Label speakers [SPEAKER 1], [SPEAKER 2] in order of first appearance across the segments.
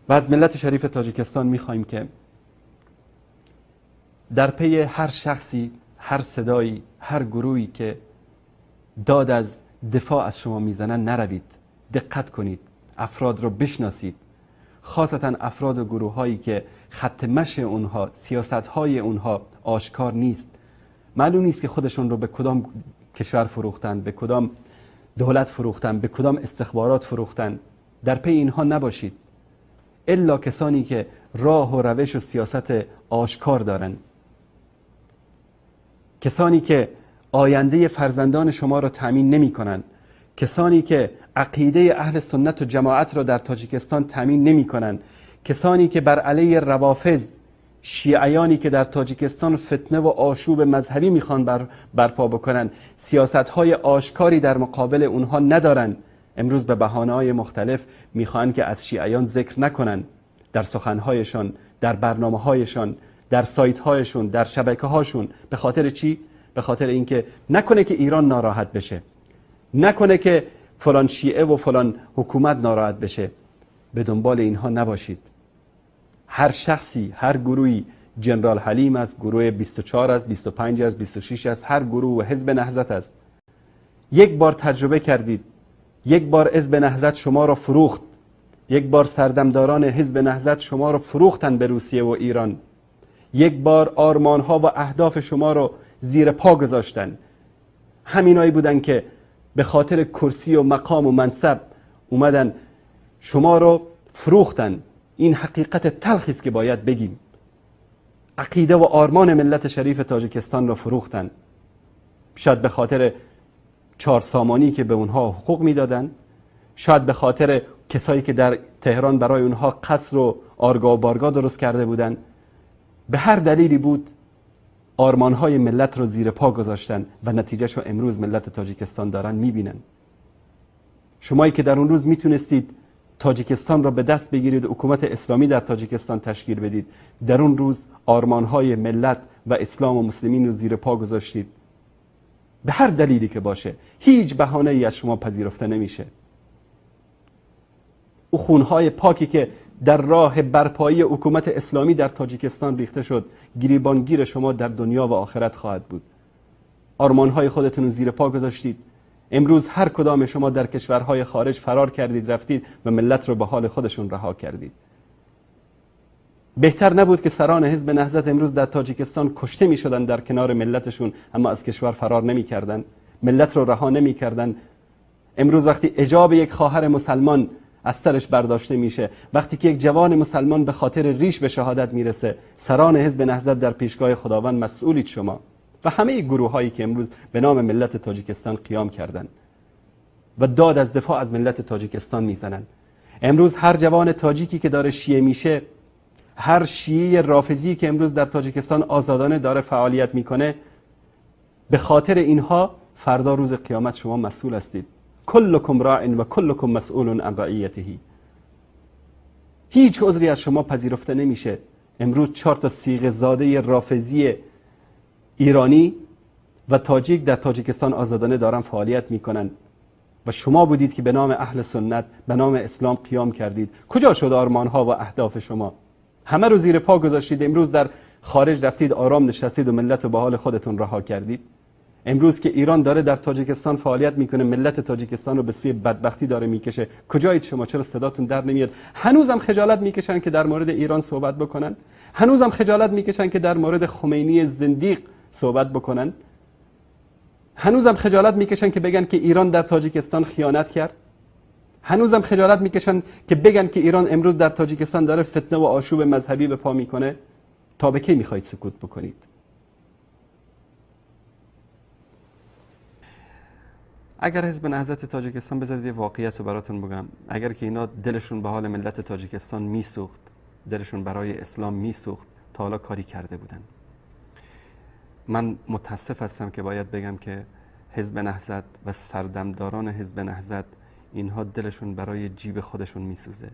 [SPEAKER 1] و از ملت شریف تاجیکستان میخواهیم که در پی هر شخصی، هر صدایی، هر گروهی که داد از دفاع از شما میزنن نروید. دقت کنید، افراد رو بشناسید، خاصتا افراد و گروه هایی که خط مشی اونها، سیاست های اونها آشکار نیست، معلوم نیست که خودشون رو به کدام کشور فروختن، به کدام دولت فروختن، به کدام استخبارات فروختن. در پی اینها نباشید، الا کسانی که راه و روش و سیاست آشکار دارن، کسانی که آینده فرزندان شما را تامین نمی کنن، کسانی که عقیده اهل سنت و جماعت را در تاجیکستان تامین نمی کنن، کسانی که بر علیه روافض، شیعیانی که در تاجیکستان فتنه و آشوب مذهبی میخوان برپا بکنن، سیاست‌های آشکاری در مقابل اونها ندارن. امروز به بهانه‌های مختلف میخوان که از شیعیان ذکر نکنن در سخنهایشان، در برنامه‌هایشان، در سایت‌هایشون، در شبکه‌هاشون. به خاطر چی؟ به خاطر اینکه نکنه که ایران ناراحت بشه، نکنه که فلان شیعه و فلان حکومت ناراحت بشه. به دنبال اینها نباشید. هر شخصی، هر گروهی، جنرال حلیم است، گروه 24 است، 25 است، 26 است، هر گروه و حزب نهضت است. یک بار تجربه کردید، یک بار حزب نهضت شما را فروخت، یک بار سردمداران حزب نهضت شما را فروختن به روسیه و ایران، یک بار آرمانها و اهداف شما را زیر پا گذاشتن. همینایی بودن که به خاطر کرسی و مقام و منصب اومدن شما را فروختن. این حقیقت تلخی است که باید بگیم. عقیده و آرمان ملت شریف تاجیکستان را فروختن، شاید به خاطر 4 سامانی که به اونها حقوق میدادن، شاید به خاطر کسایی که در تهران برای اونها قصر و آرگاه و بارگاه درست کرده بودن. به هر دلیلی بود آرمانهای ملت رو زیر پا گذاشتن و نتیجهش رو امروز ملت تاجیکستان دارن میبینن. شمایی که در اون روز میتونستید تاجیکستان را به دست بگیرید، حکومت اسلامی در تاجیکستان تشکیل بدید، در اون روز آرمانهای ملت و اسلام و مسلمین رو زیر پا گذاشتید. به هر دلیلی که باشه، هیچ بهانه‌ای از شما پذیرفته نمیشه. او خونهای پاکی که در راه برپایی حکومت اسلامی در تاجیکستان ریخته شد، گریبانگیر شما در دنیا و آخرت خواهد بود. آرمانهای خودتون رو زیر پا گذاشتید. امروز هر کدام شما در کشورهای خارج فرار کردید، رفتید و ملت رو به حال خودشون رها کردید. بهتر نبود که سران حزب نهضت امروز در تاجیکستان کشته می شدن در کنار ملتشون، اما از کشور فرار نمی کردن، ملت رو رها نمی کردن. امروز وقتی اجاب یک خواهر مسلمان از سرش برداشته میشه، وقتی که یک جوان مسلمان به خاطر ریش به شهادت میرسه، سران حزب نهضت در پیشگاه خداوند مسئولید شما و همه گروه هایی که امروز به نام ملت تاجیکستان قیام کردند و داد از دفاع از ملت تاجیکستان میزنن. امروز هر جوان تاجیکی که داره شیعه میشه، هر شیعه رافضی که امروز در تاجیکستان آزادانه داره فعالیت میکنه، به خاطر اینها فردا روز قیامت شما مسئول هستید. کلکم راع و کلکم مسئول عن رعیته. هیچ عذری از شما پذیرفته نمیشه. امروز 4 تا صیغه زاده رافضی ایرانی و تاجیک در تاجیکستان آزادانه دارن فعالیت میکنن و شما بودید که به نام اهل سنت، به نام اسلام قیام کردید. کجا شد آرمانها و اهداف شما؟ همه رو زیر پا گذاشتید. امروز در خارج رفتید، آرام نشستید و ملت رو به حال خودتون رها کردید. امروز که ایران داره در تاجیکستان فعالیت میکنه، ملت تاجیکستان رو به سوی بدبختی داره میکشه، کجایید شما؟ چرا صداتون در نمیاد؟ هنوزم خجالت میکشن که در مورد ایران صحبت بکنن، هنوزم خجالت میکشن که در مورد خمینی زندیق صحبت بکنن، هنوزم خجالت میکشن که بگن که ایران در تاجیکستان خیانت کرد، هنوزم خجالت میکشن که بگن که ایران امروز در تاجیکستان داره فتنه و آشوب مذهبی به پا میکنه. تا به کی میخواید سکوت بکنید؟ اگر حزب نهضت تاجیکستان، بذارید یه واقعیت رو براتون بگم، اگر که اینا دلشون به حال ملت تاجیکستان میسوخت، دلشون برای اسلام میسوخت، تا حالا کاری کرده بودن. من متاسف هستم که باید بگم که حزب نهضت و سردمداران حزب نهضت، اینها دلشون برای جیب خودشون میسوزه،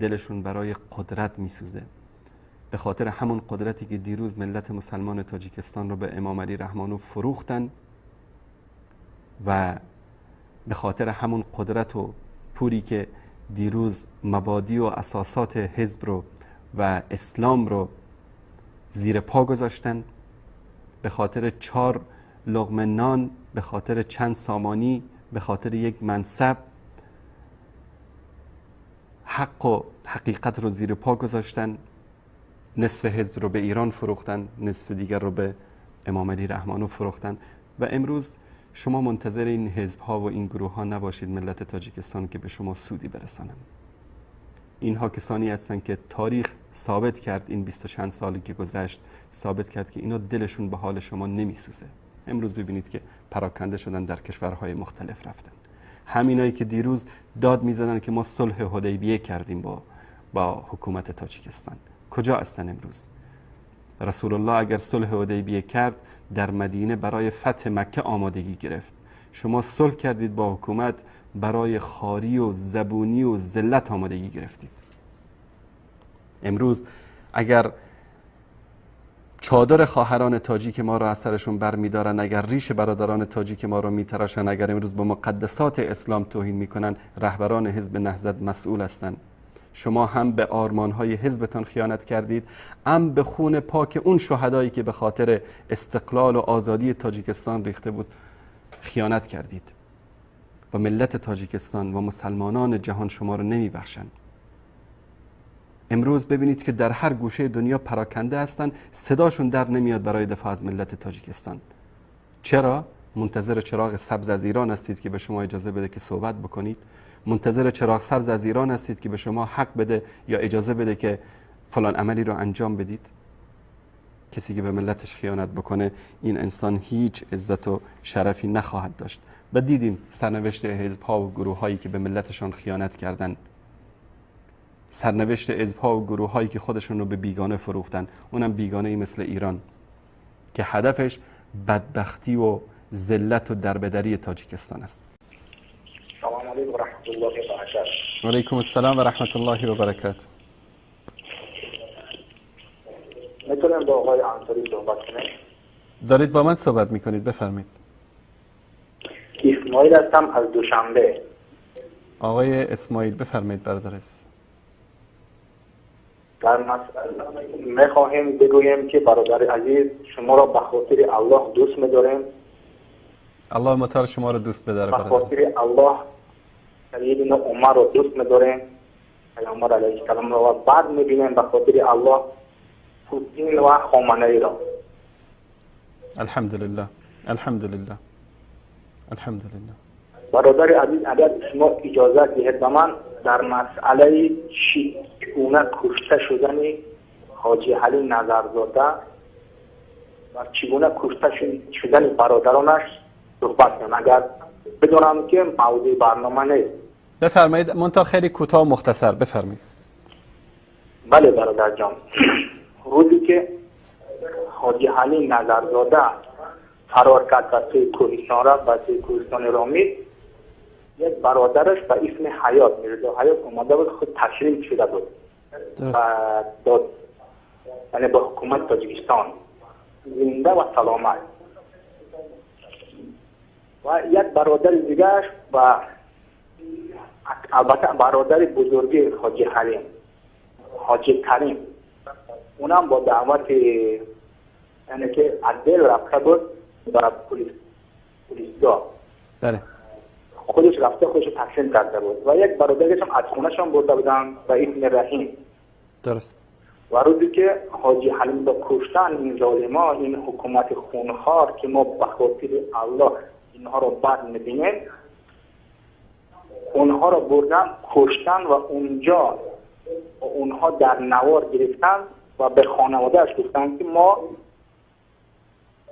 [SPEAKER 1] دلشون برای قدرت میسوزه. به خاطر همون قدرتی که دیروز ملت مسلمان تاجیکستان رو به امام علی رحمانو فروختن و به خاطر همون قدرت و پولی که دیروز مبادی و اساسات حزب رو و اسلام رو زیر پا گذاشتن، به خاطر 4 لقمه نان، به خاطر چند سامانی، به خاطر یک منصب حق و حقیقت رو زیر پا گذاشتن. نصف حزب رو به ایران فروختن، نصف دیگر رو به امام علی رحمانو فروختن. و امروز شما منتظر این حزب ها و این گروه ها نباشید ملت تاجیکستان که به شما سودی برسانند. اینها کسانی هستند که تاریخ ثابت کرد، این 20 و چند سالی که گذشت ثابت کرد که اینا دلشون به حال شما نمیسوزه. امروز ببینید که پراکنده شدن، در کشورهای مختلف رفتن. همینایی که دیروز داد میزدن که ما صلح حدیبیه کردیم با حکومت تاجیکستان، کجا هستن امروز؟ رسول الله اگر صلح حدیبیه کرد در مدینه برای فتح مکه آمادگی گرفت. شما صلح کردید با حکومت، برای خاری و زبونی و ذلت آمادگی گرفتید. امروز اگر چادر خواهران تاجیک ما را از سرشون برمیدارن، اگر ریش برادران تاجیک ما را میتراشن، اگر امروز با مقدسات اسلام توهین میکنن، رهبران حزب نهضت مسئول هستند. شما هم به آرمانهای حزبتان خیانت کردید، هم به خون پاک اون شهدایی که به خاطر استقلال و آزادی تاجیکستان ریخته بود خیانت کردید. و ملت تاجیکستان و مسلمانان جهان شما رو نمیبخشند. امروز ببینید که در هر گوشه دنیا پراکنده هستند، صداشون در نمیاد برای دفاع از ملت تاجیکستان. چرا؟ منتظر چراغ سبز از ایران هستید که به شما اجازه بده که صحبت بکنید؟ منتظر چراغ سبز از ایران هستید که به شما حق بده یا اجازه بده که فلان عملی رو انجام بدید؟ کسی که به ملتش خیانت بکنه، این انسان هیچ عزت و شرفی نخواهد داشت. و دیدیم سرنوشت حزب‌ها و گروه‌هایی که به ملتشان خیانت کردن، سرنوشت حزب‌ها و گروه‌هایی که خودشون رو به بیگانه فروختن، اونم بیگانه‌ای مثل ایران که هدفش بدبختی و ذلت و دربدری تاجیکستان است.
[SPEAKER 2] سلام علیکم و رحمت الله و برکاته.
[SPEAKER 1] و علیکم السلام و رحمت الله و برکاته.
[SPEAKER 2] میتونم با آقای انصاری صحبت کنم؟
[SPEAKER 1] دارید با من صحبت میکنید، بفرمایید.
[SPEAKER 2] اسماعیل هستم از دوشنبه.
[SPEAKER 1] آقای اسماعیل بفرمایید برادر عزیز.
[SPEAKER 2] در مسئله میخواهیم بگوییم که برادر عزیز شما را به خاطر الله دوست می‌داریم.
[SPEAKER 1] الله متعال شما را دوست بداره.
[SPEAKER 2] به خاطر الله سیدنا عمر را دوست می‌داریم، پیامبر علیه السلام را، و بعد می‌بینیم به خاطر الله پوتین و خامنه‌ای را.
[SPEAKER 1] الحمدلله، الحمدلله، الحمدلله.
[SPEAKER 2] برادر عزیز اگر شما اجازه دهید به من در مسئله چگونه کشته شدن حاجی علی نظرزاده و چگونه کشته شدن برادرانش صحبت کنم، اگر بدونم که موضوع برنامه نیست.
[SPEAKER 1] بفرمایید، منتها خیلی کوتاه و مختصر بفرمایید.
[SPEAKER 2] بله برادر جان، روزی که حاجی علی نظرزاده فرار کرد و توی کوهستان رفت و توی کوهستان رامید، یک برادرش به اسم حیات، میرزا حیات، اومده بود، خود تسلیم شده بود و داد، یعنی به حکومت تاجیکستان، زنده و سلامت. و یک برادر دیگرش و البته برادر بزرگی حاجی حلیم، حاجی کریم، اونم با دعوت یعنی که عدل رفته بود به پلیسگاه.
[SPEAKER 1] بله.
[SPEAKER 2] خودش رفته خودش تسلیم کرده بود و یک برادرش هم از خونه‌شان برده بودن به اسم رحیم.
[SPEAKER 1] درست.
[SPEAKER 2] و روزی که حاجی حلیم با کشتن این ظالما، این حکومت خونخوار که ما به خاطر الله اینها رو بد می‌بینیم، اونها رو بردن کشتن و اونجا اونها در نوار گرفتن و به خانواده‌اش گفتن که ما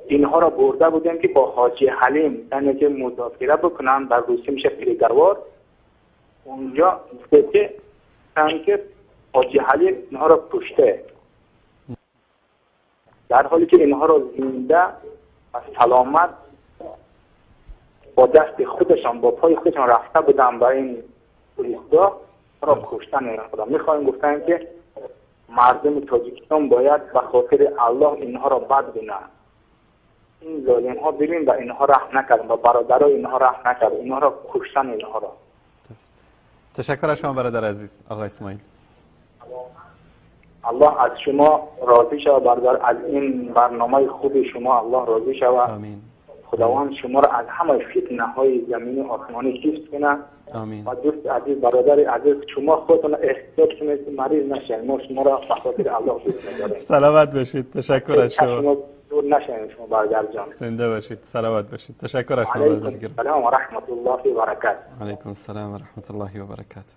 [SPEAKER 2] اینها را برده بودیم که با حاجی حلیم یعنی که مذاکره بکنن، در روسی میشه پریگوار، اونجا گفته که حاجی حلیم اینها را کشته، در حالی که اینها را زنده و سلامت با دست خودشان با پای خودشان رفته بودن به این پلیسگاه را کشتن. خدا میخوایم گفتن که مردم تاجیکستان باید به خاطر الله اینها را بد بینند، این ظالم ها ببین و اینها رحم نکردن و برادرای اینها رحم نکردن، اینها را کشتن، اینها را.
[SPEAKER 1] درست. تشکر از شما برادر عزیز آقای اسماعیل.
[SPEAKER 2] الله از شما راضی شود برادر، از این برنامه خوب شما الله راضی شود.
[SPEAKER 1] آمین.
[SPEAKER 2] خداوند شما را از همه فتنه های زمینی و آسمانی حفظ کنه.
[SPEAKER 1] آمین.
[SPEAKER 2] و دوست عزیز، برادر عزیز، شما خودتون احتیاط کنید که مریض نشین. ما شما را به خاطر الله دوست می‌داریم.
[SPEAKER 1] سلامت باشید. تشکر از شما.
[SPEAKER 2] شما دور نشین شما برادر جان.
[SPEAKER 1] زنده باشید. سلامت باشید. تشکر از شما برادر.
[SPEAKER 2] علیکم السلام و رحمت الله و برکاته.
[SPEAKER 1] علیکم السلام و رحمت الله و برکاته.